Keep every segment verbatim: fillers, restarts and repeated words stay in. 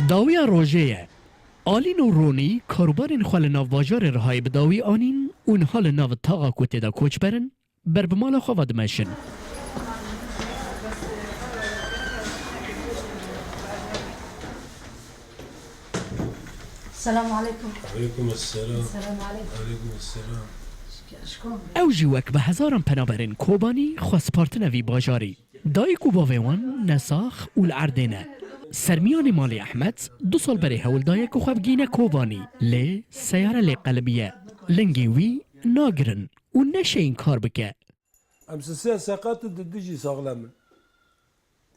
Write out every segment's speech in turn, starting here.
Dawiya rojê ye. Alîn û Ronî karûbarên xwe li nav bajarê Rihayê bi dawî anîn û niha li nav taxa ku tê de koçber in, ber bi mala xwe ve dimeşin. Selamu aleykum. Aleykum selam. Selamu aleykum. Aleykum selam. Ew jî wek bi hezaran penaberên Kobanî xwe spartine vî bajarî. Dayik û bavê wan ne sax û li erdê ne. Sermiyanê malê Ehmed du sal berê hewl daye ku xwe bigihîne Kobanî, lê seyare lê qelibiye. Lingê wî nagirin û neşeyîn kar bike. Em sisê seqet û didî jî saxlem in.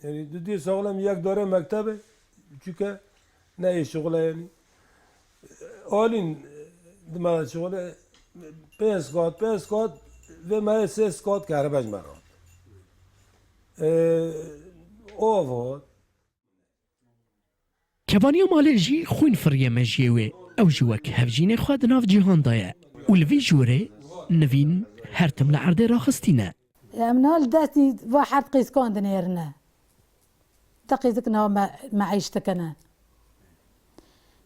Yanî didî saxlem yek dare mektebe, çuke ne ê şixule yanî. Alîn dime şixule pênc skat, pênc skat, vê me sê skat kehribe ji me re hat. Ee, av hat. Kebaniya malê jî xwîn firiye mejiyê wê. Ew jî wek hevjînê xwe di nav cîhan de ye û li vî jorê nivîn her tim li erdê raxistîne. Em niha li destî va heft qîzkan dinêrine. Di qîzik niha me, me eyş dikine.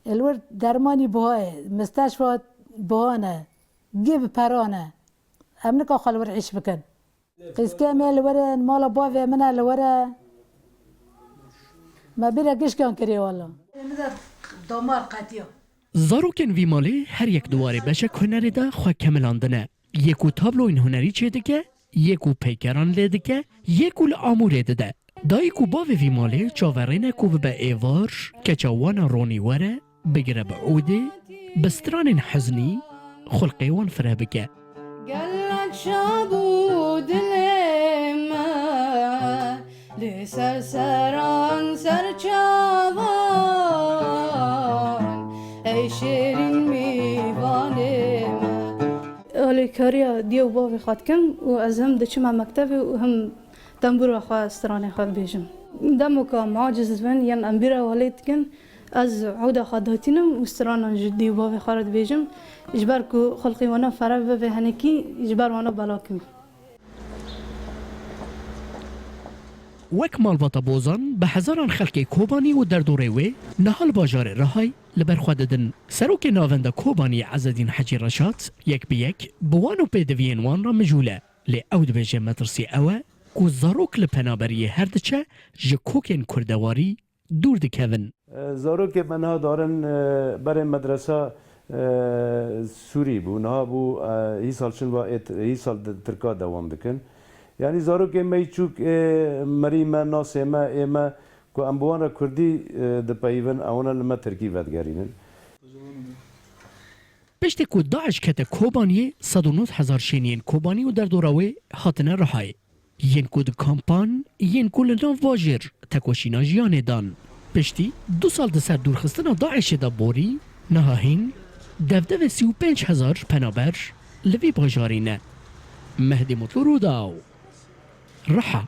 Li wir dermanî buha ye, misteşfa buha ne, gê bi pera ne. Em nika xwe li wir îş bikin. Qîzkê me li wir in, mala bavê min e li wir e. Me bîra gişkan kiriye wela. Min de damar qetiya. Zarokên vî malê her yek di warê beşek hunerê de xwe kemilandine. Yê ku tabloyên hunerî çêdike, yê ku peykeran lê dike, yê ku li amûrê dide. Dayik û bavê vî malê çaverêne ku bibe êvar, keça wan a ronî were, bigire bi odê, bi stranên heznî, xulqê wan fireh bike. Gelek şabû dilê me, li ser seran ser çavan, ey şêrîn mîvanê me. Alîkariya diya û bavê xwe dikim û ez hem diçime mektevê û hem tembûra xwe, stranê xwe dibêjim. Demo ku em aciz dibin, yan em bîra welêt dikin, ez oda xwe datînim û stranan ji dê û bavê xwe re dibêjim, ji ber ku xulqî wana fere bibe vê henekî, ji ber wana bela kim. Wek malbata Bozan, bi hezaran xelkê Kobanî û derdorê wê niha li bajarê Rihayê li ber xwe didin. Serokê Navenda Kobaniyê Ezedîn Hecî Reşat yek bi yek bi wan û pêdiviyên wan re mijûl e. Lê ew dibêje metirsî ew e ku zarok li penaberiyê her diçe ji kokên kurdewarî dûr dikevin. Zarokê me niha darin, e, berê medresa, e, Sûrî bû. Niha bû, e, hîsal çin va ê t-, hîsal di Tirka dewam dikin. Yanî zarokê me yî çûk ê merî me, nasê me, ê me ku em bi wan re Kurdî, e, dipeyivin, ewna li me Tirkî vedigerînin. Piştî ku DAIŞ kete Kobaniyê, sed û nod hezar şêniyên Kobanî û derdora wê hatine Rihayê. Yên ku di kampan, yên ku li nav bajêr tekoşîna jiyanê dan. Piştî du sal di ser dûrxistina DAIŞê de borî, niha hîn devdevê sî û pênc hezar penaber li vî bajarî ne. Mehdî Mutlu, Rûdaw, Riha.